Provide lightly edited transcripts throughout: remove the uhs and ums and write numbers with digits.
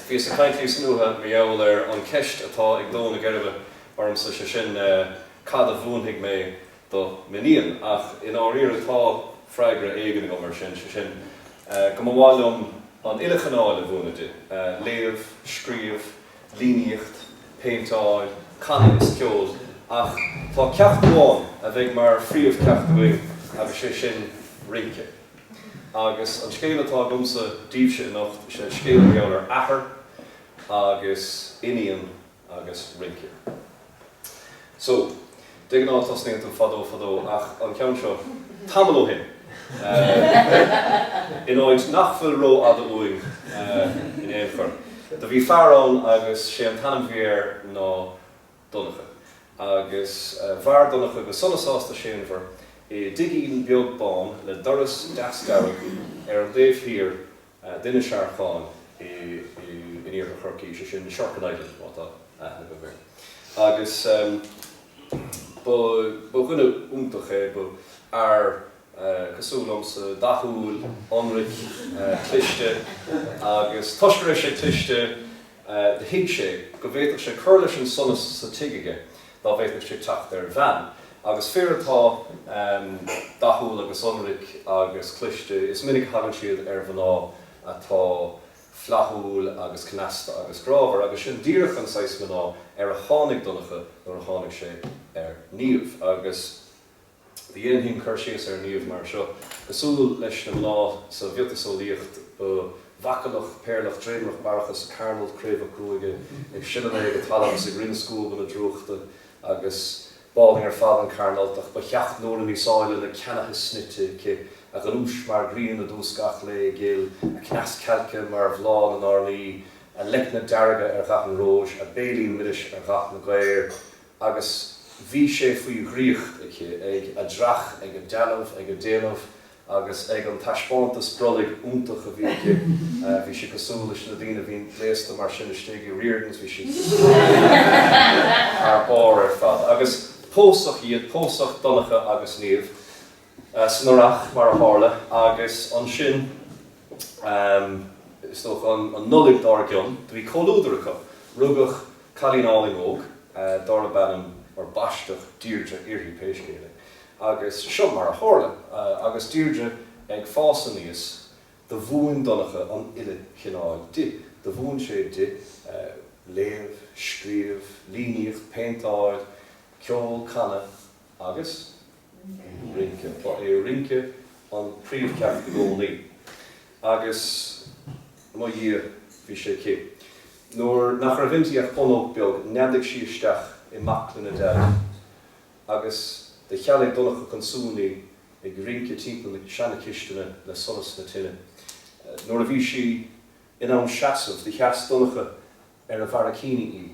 Bhíos ag caint níos luaithe mar gheall ar an cheist atá ag dó na geirbe ormsa, sé sin, cad a mhúinfidh mé do m'iníon? Ach i ndáiríre tá freagra éigin agam ar sin, sé sin, go mba mhaith liom an uile chineál a mhúineadh di, léamh, scríobh, líníocht, péinteáil, canadh is ceol, ach tá ceacht amháin a bheidh mar phríomhcheacht againn agus sé sin rince. Agus an scéal atá agamsa daoibhse anocht, is é scéal mar gheall ar athair agus iníon agus rince. So, de ghnáth tosnaíonn tú fadó fadó ach an ceann seo, tamall ó shin, in áit nach bhfuil ró-fhada uainn in aon chor. Do bhí fear ann agus sé an t-ainm bhí air ná Donncha. Agus mhair Donncha go sona sásta séanmhar i dtigín beag bán le doras deas dearg ar an dtaobh thiar d'Inis Arcáin in iarthar Chorcaí, sé sin Sherkin Island má tá aithne agaibh air. Agus ba dhuine iontach é, ba fhear cosúil liomsa, dathúil, ionraic, cliste agus toisc go raibh sé cliste do thuig sé go bhféadfadh sé cur leis an sonas sa tigh aige dá bhféadfadh sé teacht ar bhean. Agus fir atá dathúil agus ionraic agus cliste, is minic a thagann siad ar mhná atá flaithiúil agus cneasta agus grámhar, agus sin díreach an saghas mná ar a tháinig Donncha nuair a tháinig sé ar Niamh. Agus. Dhéanfainn cur síos ar Niamh mar seo, Cosúil leis na mná sa mhiotaseolaíocht, ba mhacallach, péarlach, dréimreach, barrachas, carnalt, craobhach gruaige, ag sileadh léi go talamh is ag rith na scuaba na drúchta, agus b'álainn ar fad an carnalt, ach ba theach Nóra Ní Sáile na ceannaithe snoite aici, a gnúis mar ghrian i dtús gach lae ghil, a cneas cailce mar bhláth na n-airní, a leicne dearga ar dhath an róis, a béilín milis ar dhath na gcaor. agus bhí sé faoi dhraíocht aici, ag a dreach, ag a dealbh, ag a déanamh agus ag an taispeántas brollaigh iontach a bhí aici. Bhí sí cosúil leis na daoine a bhíonn gléasta mar sin istigh i Riordan's, bhí sí thar barr ar fad. Agus pósadh iad, pósadh Donncha agus Niamh. San Earrach, mar a tharla, agus ansin, is dócha, an Nollaig dár gcionn, do bhí comhluadar acu. Rugadh cailín álainn óg, darb ainm, or baisteadh, Deirdre uirthi, pé scéal é. Agus seo mar a tharla, agus Deirdre ag fás aníos, do mhúin Donncha an uile chineál di. Do mhúin sé di léamh, scríobh, líníocht, péinteáil, ceol, canadh agus. rince. Ba é rince an príomhcheacht i gcónaí. Agus, mo Dhia, bhí sé aici. Nuair nach raibh inti ach bunóc beag, neadaigh sí isteach i mbaclainn a Deaid agus do chealaigh Donncha chun suain í ag rince timpeall na seana-chistine le solas na tine. Nuair a bhí sí in ann seasamh, do sheas Donncha ar a bharraicíní í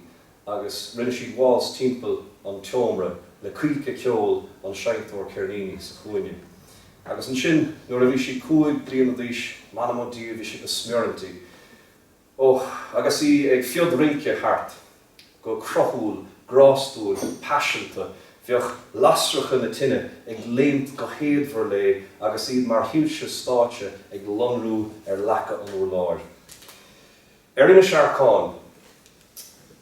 agus rinne siad waltz timpeall an tseomra le coilce ceoil an seinnteoir ceirníní sa chúinne. Agus ansin, nuair a bhí sí 5 bliana d'aois, m'anam ó Dhia, bhí sé go smior inti. Ó, agus í ag fiod-rince thart, go cruthúil, grástúil, paiseanta, bheadh lasracha na tine ag léimt go héadmhar léi agus iad mar shoilse stáitse ag lonrú ar leaca an urláir. Ar Inis Arcáin,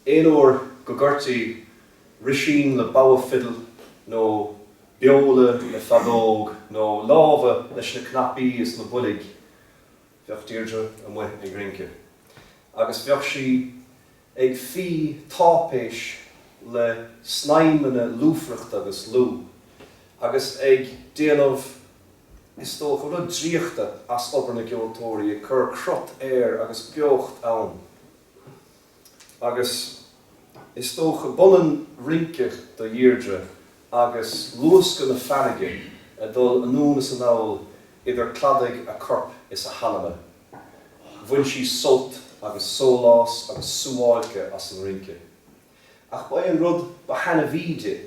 aon uair go gcuirtí risín le bogha fidil nó beola le feadóg nó lámha leis na cnaipí is na boilg, bheadh Deirdre amuigh ag rince. Agus bheadh sí ag fí táipéis le snaidhmeanna lúfaireachta agus lúth, agus ag déanamh is dócha, rud draíochta as obair na gceoltóirí, ag cur crot air agus beocht ann. Agus is dócha, b'ionann rince do Dheirdre agus luascadh na farraige ag dul anonn is anall idir cladaigh a coirp is a hanama. Bhain sí sult agus sólás agus suáilce as an rince. Ach ba é an rud ba thaitneamhaí di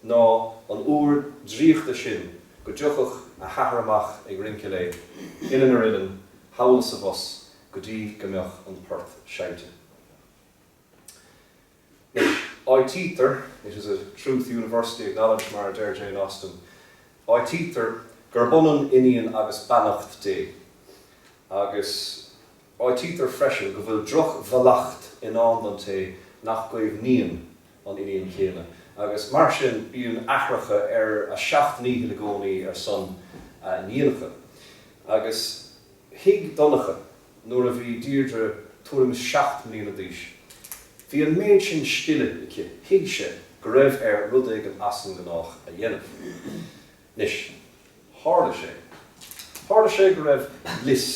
ná an uair draíochta sin go dtiocfadh a hathair amach ag rince léi, uillinn ar uillinn, thall is abhus, go dtí go mbeadh an port seinnte. Anois, áitítear, it is a truth universally acknowledged mar a deir Jane Austen, áitítear gurb ionann iníon agus beannacht Dé, agus. Áitítear freisin go bhfuil droch-mhallacht i ndán don té nach gcaomhnaíonn an iníon chéanna, agus mar sin bíonn aithreacha ar a seacht ndícheall i gcónaí ar son a n-iníonacha. Agus thuig Donncha nuair a bhí Deirdre tuairim is 7 mbliana d'aois, bhí an méid sin scile aici, thuig sé go raibh air rud éigin as an ngnách a dhéanamh. Anois, tharla sé. Tharla sé go raibh lios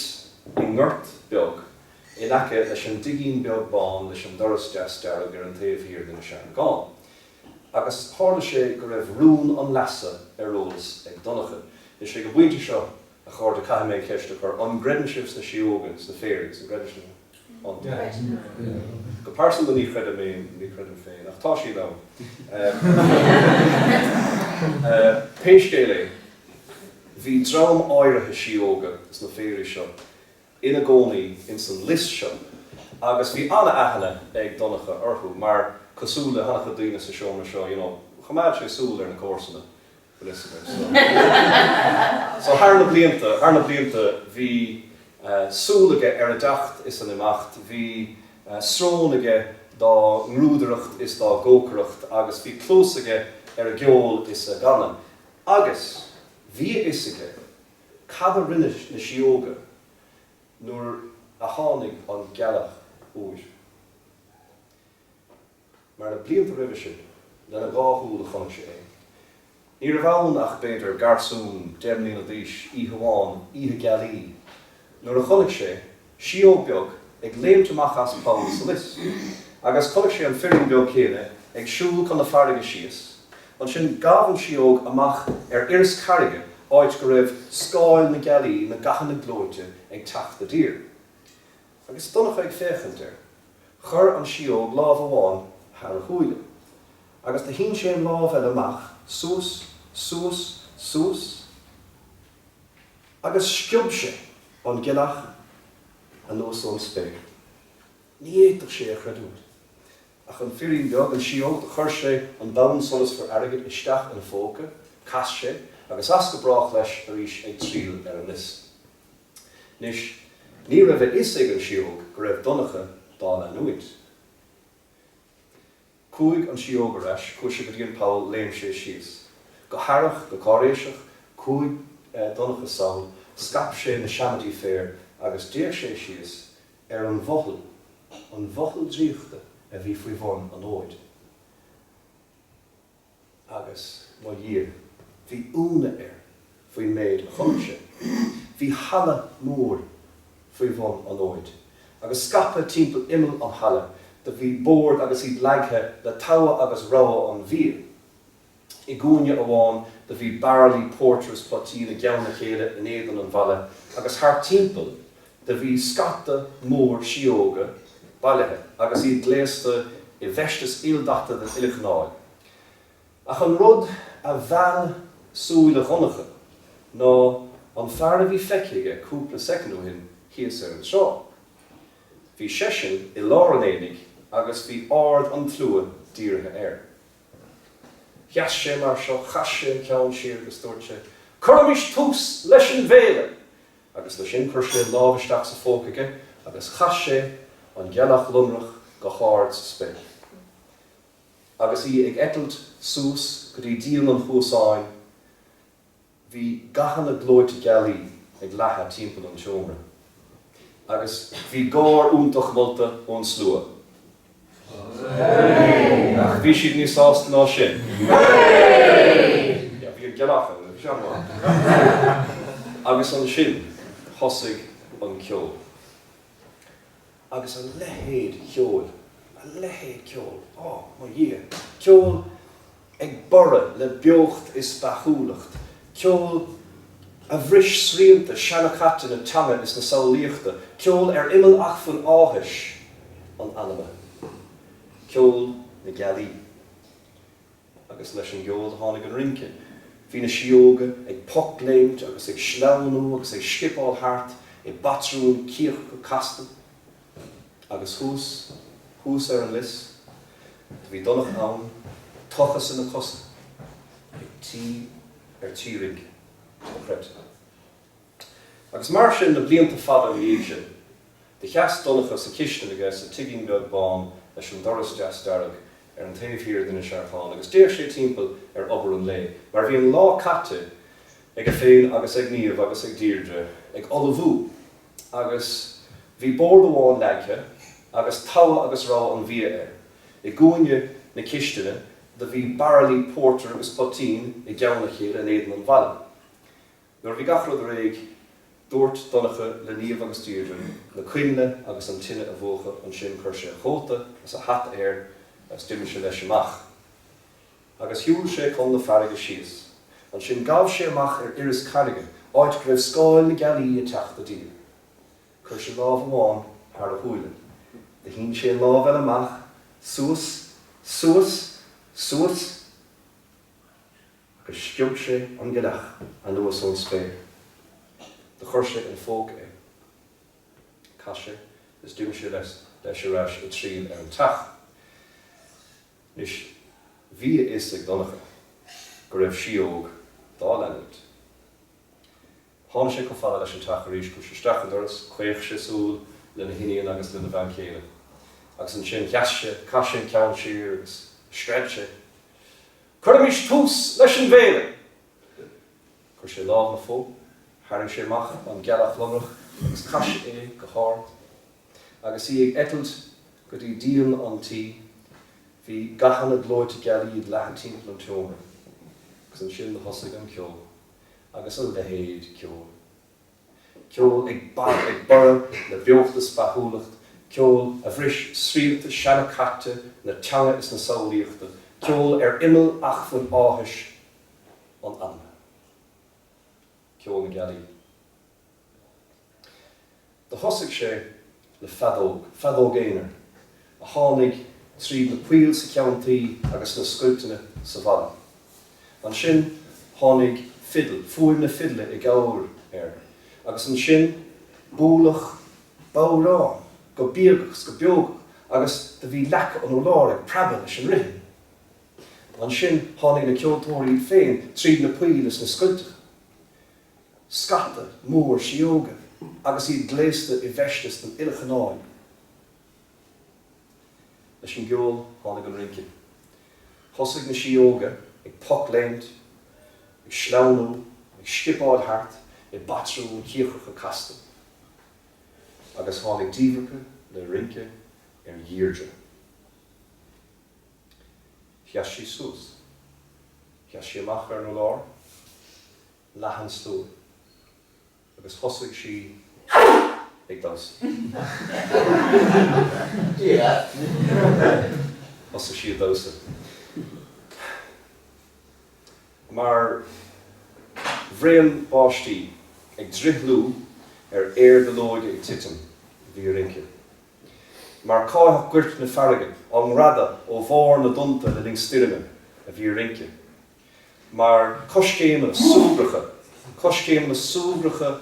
i ngort beag in aice leis an dtigín beag bán leis an doras deas dearg ar an taobh thiar de na Searnagáin. Agus tharla sé go raibh rún an leasa ar eolas ag Donncha. Anois, ag an bpointe seo, a chairde, caithfidh mé an cheist a chur, an gcreideann sibh sna síóga, sna fairies, an gcreideann sibh? Go pearsanta ní chreidim é, ní chreidim féin, ach tá siad ann. Pé scéal é, bhí dream áirithe síóga sna fairies seo ina gcónaí ins an lios seo agus bhí an-aithne ag Donncha orthu mar, cosúil le han-chuid daoine sa seomra seo, you know, choimeád sé súil ar na comharsana. So thar na blianta, thar na blianta bhí súil aige ar a dteacht is a n-imeacht, bhí srón aige dá ngrúdaireacht is dá gcócaireacht agus bhí cluas aige ar a gceol is a gcanadh. Agus bhí a fhios aige cad a rinne na síóga nuair a tháinig an ghealach úr. Mar na blianta roimhe sin, lena dhá shúil a chonaic sé é. Ní raibh ann ach, b'fhéidir, garsún 10 mbliana d'aois, oíche amháin, oíche gealaí, nuair a chonaic sé síóg beag ag léimt amach as poll sa lios. Agus chonaic sé an firín beag céanna ag siúl chun na farraige síos. Ansin ghabh an síóg amach ar iris carraige, áit go raibh scáil na gealaí, na gathanna gleoite, ag teacht i dtír. Agus Donncha ag féachaint air, chuir an síóg lámh amháin thar a shúile, agus do shín sé an lámh eile amach, suas, suas, suas, agus sciob sé an ghealach anuas ón spéir. Ní fhéadfadh sé a chreidiúint. Ach an firín beag, an síóg, do chuir sé an bonn solasmhar airgid isteach ina phóca, chas sé, agus as go brách leis arís ag triall ar an lios. Anois, ní raibh a fhios ag an síóg go raibh Donncha dá leanúint. Chuaigh an síóg ar ais, chuaigh sé go dtí an poll, léim sé síos. Go haireach, go cáiréiseach, chuaigh Donncha sall, scaip sé na seamaidí féir agus d'fhéach sé síos ar an bhfothal, an bhfothal draíochta a bhí faoi bhun an fhóid. Agus, mo Dhia, bhí ionadh air faoin méid a chonaic sé. Bhí halla mór faoi bhun an fhóid, agus scaipthe timpeall imeall an halla do bhí boird agus iad leagtha le togha agus rogha an bhia. I gcúinne amháin do bhí bairillí pórtair is poitín i gceann a chéile in éadan an bhalla, agus thart timpeall do bhí scata mór síóga bailithe agus iad gléasta i bhfeisteas ildaite den uile chineál. Ach an rud a mheall súile Dhonncha ná an fear a bhí feicthe aige cúpla soicind ó shin thíos ar an trá. Bhí seisean i lár an aonaigh agus bhí aird an tslua dírithe air. Sheas sé mar seo, chas sé an ceann siar agus dúirt sé, Cuirimis tús leis an bhféile! Agus le sin chuir sé lámh isteach sa phóca aige agus chas sé an ghealach lonrach go hard sa spéir. Agus í ag eitilt suas go dtí díon an chuasáin, bhí gathanna gleoite gealaí ag leathadh timpeall an tseomra. Agus bhí gáir iontach molta ón slua. Ach bhí siad níos sásta ná sin. Yeah, bhí an ghealach ann, bhí sé an-mhaith. Agus ansin thosaigh an ceol. Agus a leithéid cheoil, a leithéid ceoil, á, mo Dhia, ceol ag borradh le beocht is beathúlacht, ceol a bhris srianta seanchaite na teanga is na samhlaíochta, ceol ar imeall acmhainn áthais an anama, ceol na gealaí. Agus leis an gceol do tháinig an rince. Bhí na síóga ag pocléimt agus ag sleamhnú agus ag scipeáil thart i bpatrúin ciachta casta. Agus thuas, thuas ar an lios, do bhí Donncha ann, tochas ina chosa, ag tí, ar tí rince, dochreidte. Agus mar sin na blianta fada ina dhiaidh sin. Do sheas Donncha sa chistin aige sa tigín beag bán leis an doras deas dearg ar an taobh thiar d'Inis Arcáin agus d'fhéach sé timpeall ar obair an lae, mar bhí an lá caite aige féin agus ag Niamh agus ag Deirdre ag ullmhú agus bhí bord amháin leagtha agus togha agus rogha an bhia air. I gcúinne na cistine do bhí bairillí pórtair agus poitín i gceann a chéile in éadan an bhalla. Nuair a bhí gach rud réidh, dúirt Donncha le Niamh agus Deirdre na coinnle agus an tine a mhúchadh, ansin chuir sé a chóta agus a hata air agus d'imigh sé leis amach. Agus shiúil sé chun na farraige síos. Ansin ghabh sé amach ar iris carraige, áit go raibh scáil na gealaí ag teacht i dtír. Chuir sé lámh amháin thar a shúile. Do shín sé an lámh eile amach, suas, suas, suas, Agus sciob sé an ghealach anuas ón spéir. Do chuir sé ina phóca é. Chas sé is d'imigh sé leis ar ais ag triall ar an teach. Anois bhí a fhios ag Donncha go raibh síóg dá leanúint. Tháinig sé chomh fada leis an teach arís, chuaigh sé isteach an doras, chaoch sé súil lena hiníon agus lena bhean chéile, agus ansin sheas sé, chaith sé an ceann siar agus scread sé, Cuirimis tús leis an bhféile! Chuir sé lámh ina phóca, tharraing sé amach an ghealach lonrach agus chaith sé é go hard. Agus í ag eitilt go dtí díon an tí, bhí gathanna gleoite gealaí ag leathadh timpeall an tseomra. Agus ansin thosaigh an ceol. Agus a leithéid ceoil. Ceol ag borradh le beocht is beathúlacht, ceol a bhris srianta seana-caite na teanga is na samhlaíochta, ceol ar imeall acmhainn áthais an anama. Ceol na gealaí. Do thosaigh sé le feadóg, feadóg aonair, a tháinig tríd na poill sa cheann tuí agus sna scoilteanna sa bhalla. Ansin tháinig fidil, fuaim na fidile i gcabhair air, agus ansin bualadh bodhrán go bíogach 's go beogach agus do bhí leaca an urláir ag preabadh leis an rithim. Ansin tháinig na ceoltóirí iad féin tríd na poill is na scoilteacha. Scata mór síóga agus iad gléasta i bhfeisteas den uile chineál. Leis an gceol tháinig an rince. Thosaigh na síóga ag pocléimt, ag sleamhnú, ag scipeáil thart i bpatrúin chíochracha casta. Agus tháinig díbhirce le rince ar Dheirdre. Sheas sí suas. Sheas sí amach ar an urlár. Leath an slua agus thosaigh sí ag damhsa. Thosaigh sí ag damhsa. Mar bhraon báistí ag drithliú ar fhéar duilleoige ag titim, bhí a rince. Mar cáitheadh goirt na farraige á ngreadadh ó bharr na dtonnta le linn stoirme, a bhí a rince. Mar coiscéimeanna súgracha, coiscéimeanna súgracha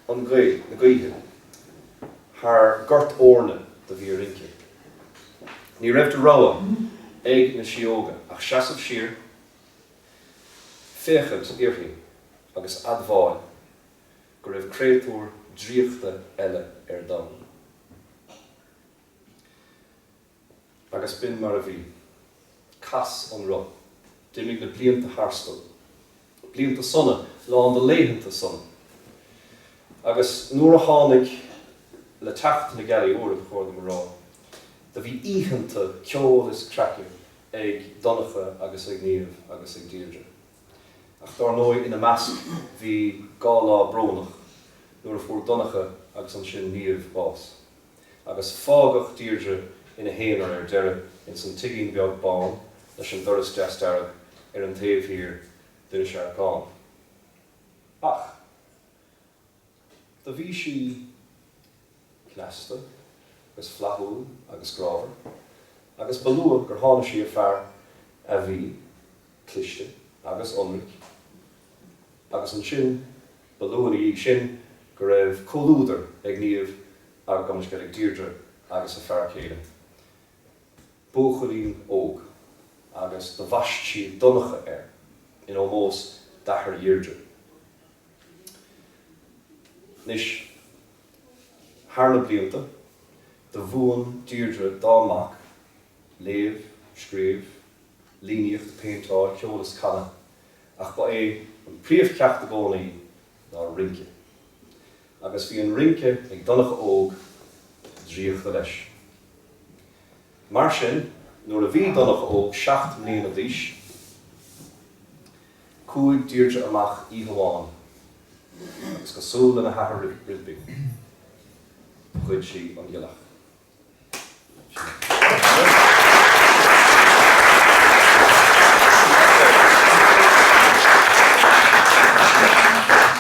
an ghaoth, na gaoithe, thar ghort eorna do bhí a rince. Ní raibh de rogha ag na síóga ach seasamh siar, féachaint uirthi agus admháil go raibh créatúr draíochta eile ar domhan. Agus b'in mar a bhí. Chas an roth. D'imigh na blianta tharstu. Blianta sona, lán de laethanta sona. Agus nuair a tháinig, le teacht na gealaí úire, ba chóir dom a rá, do bhí oícheanta ceoil is craice ag Donncha agus ag Niamh agus ag Deirdre. Ach dár ndóigh ina measc bhí dhá lá brónach, nuair a fuair Donncha agus ansin Niamh bás. Agus fágadh Deirdre ina haonar ar deireadh ins an tigín beag bán leis an doras deas dearg ar an taobh thiar d'Inis Arcáin. Ach do bhí sí cneasta agus flaithiúil agus grámhar agus ba luath gur tháinig sí ar fear a bhí cliste agus ionraic agus ansin ba luath ina dhiaidh sin go raibh comhluadar ag Niamh agus gabh mo leithscéal ag Deirdre agus a fear céile, buachaillín óg, agus do bhaist siad Donncha air, in ómós d'athair Dheirdre. Anois. Thar na blianta, do mhúin Deirdre dá mac léamh, scríobh, líníocht, péinteáil, ceol is canadh, ach ba é an príomhcheacht i gcónaí ná rince. Agus bhí an rince ag Donncha Óg draíochta leis. Mar sin, nuair a bhí Donncha Óg 7 mbliana d'aois, chuaigh Deirdre amach oíche amháin agus cosúil lena hathair roimpi, ghoid sí an ghealach.